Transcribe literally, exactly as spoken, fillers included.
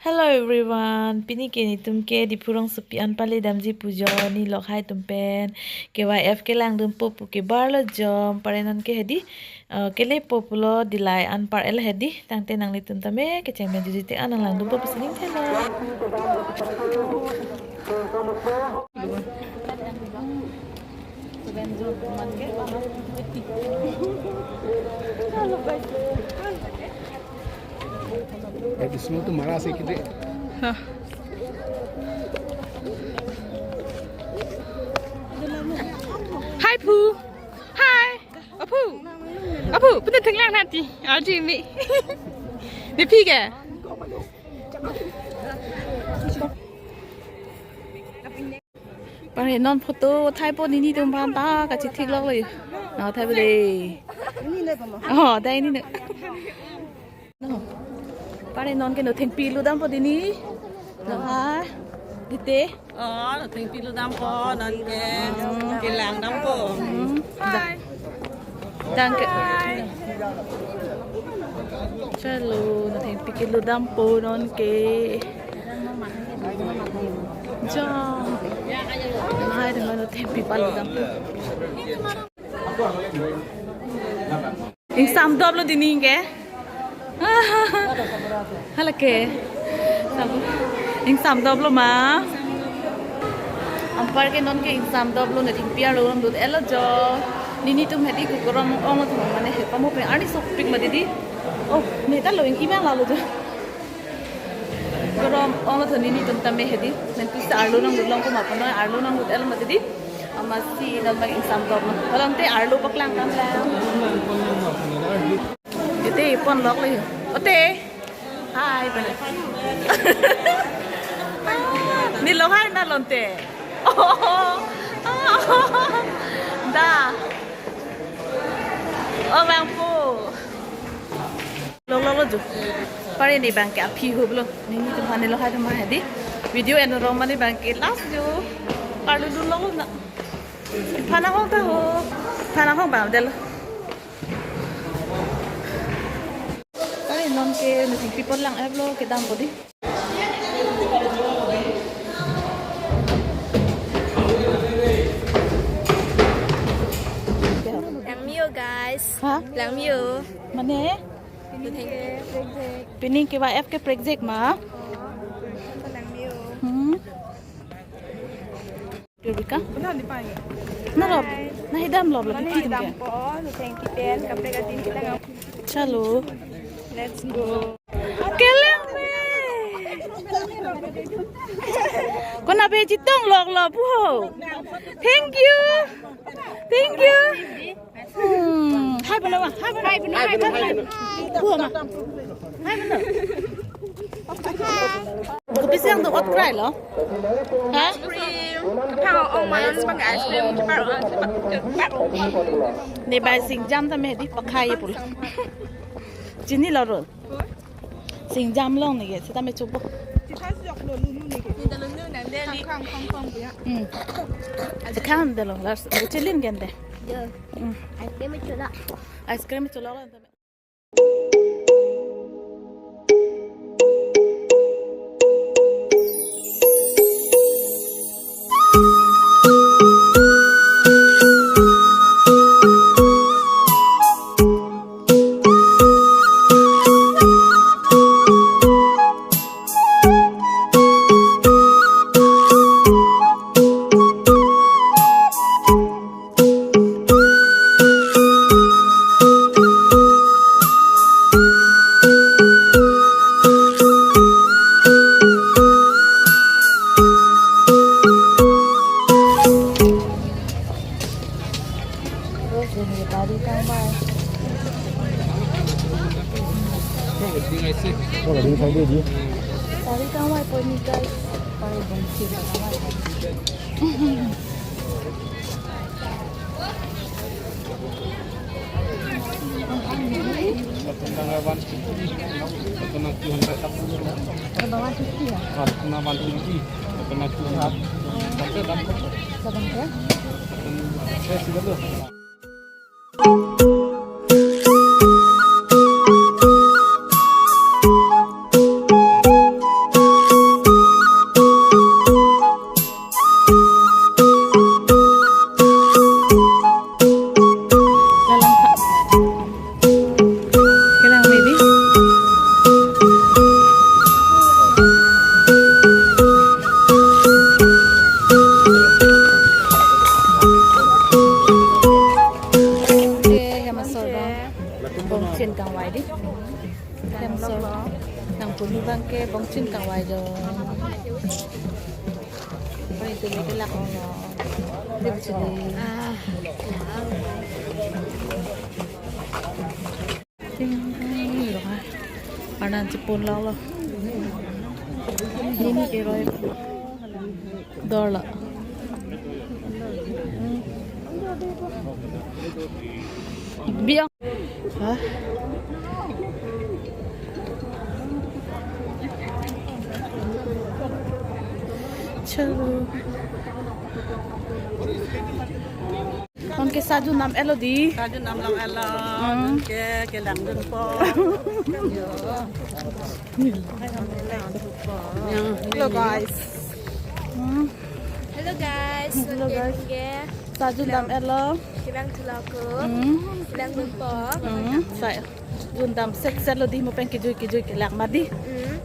Hello everyone, pini ke netum ke Diphu rongsopi anparle damji pujo, ne lokhai atum pen K Y F kelangdunpo pu ke barlo jom, pare non ke hedi, eh, kelepo pulo dilai anpar el hedi, tangte nanglitum tame kecheng pen juji te an nanglangdunpo pusi ning thelo. Eh, इसमें तो मरा से किते। Hi, Phu. Hi. Aphu. Aphu, pune thenglang nanti. Aji mi. Nephi ke? Pare non photo thaipo, nini atum aphan ta kachethik lok lo. Na thaipo de. Oh, dai ni ne. No. Pare non ke no thengpi ludampo dini. No ha. Dite. Oh, no thengpi ludampo non ke. Hmm. Kelangdampo. Hmm. Hi. Danke. Chalo, no thengpi keludampo non ke. Ja. Nahai dengan no thengpi paludampo. Ingsam doplo dini ke. Hala ke. Ingsam doplo ma. Anpar ke non ke ingsam doplo, ne thengpi arlo lam dut elo jo. Nini atum hedi kukurom ong atum mane he pamo pe arni sokpik ma didi. Oh, me ta lo ing imang lalo jo. Kukurom ong lo thoni nini atum tame hedi. Nen pisa arlo nangdut long kuma pano arlo nangdut elo ma didi. Amatsi non bang ingsam doplo. Halante arlo paklangdam lang. Ite pon lok le. Ote. Hi, pele. Ne lokhai na lonte. Da. Oh, bang po. Lok lok lo jo. Pare ne bang ke aphi ho blo. Nini atum aphan ne lokhai atum hedi. Video eno rom mane bang ke last jo. Arlo dun lok lo na. Phana hong ta ho. Phana hong bang del. Pare non ke no thengpi pon lang ep lo kedam bodi. Langmio guys. Ha? Langmio. Mane? Pini ke K Y F ke project ma? Langmio. Hmm. Purvika? Benar di pai. Na lop, na hidam lop lop. Mane pipit hidam ke? Po, no thengpi pen, kaprek atin kita ngau. Chalo. Let's go. Kelang me. Kona be jitong lok lop ho. Thank you. Thank you. Hmm. Hai bana wa, hai bana. Hai bana, hai bana. Hai bana. Hai bana. Kopi siang tu ot krai lo. Ha? Ice cream. Kapang ong mayon sebagai ice cream. Kapang ong, kapang ong. Ne bai singjam tame di pakhai pul. Chini lo ro. Singjam long ne ke, seta me chubo. Chitha si jok lo lulu ne ke. Ni da lulu nang de li. Khang, khang, khang, khang, ya. Hmm. Sekhang de lo, last. Uchilin gente. Yo. Hmm. Ice cream chulo. Ice cream chulo lo. Tari kangvai pon ni guys. Pare bongsi kangvai. Satu na one fifty, satu na two hundred. Satu na one fifty ya? Satu na one fifty, satu na two hundred. Satu na two hundred. Sabang ya? Eh, sudah tu. Abang ke bongchin kangvai jo. Pai tu lagi lak ong lo. Dip chili. Ting ting lo ha. Anan chipon lo lo. Nini keroi. Dor lo. Biang. Ha? Chalo. Anke sajun nam et lo dei. Sajun nam long et lo. Hmm. Anke kelang dunpo. Yo. Hello guys. Hmm. Hello guys. Hello guys. Anke sajun nam et lo. Kelang thulo ko. Hmm. Kelang dunpo. Hmm. Sajun damset set lo dei, mo pen kejui kejui kelang ma dei. Hmm.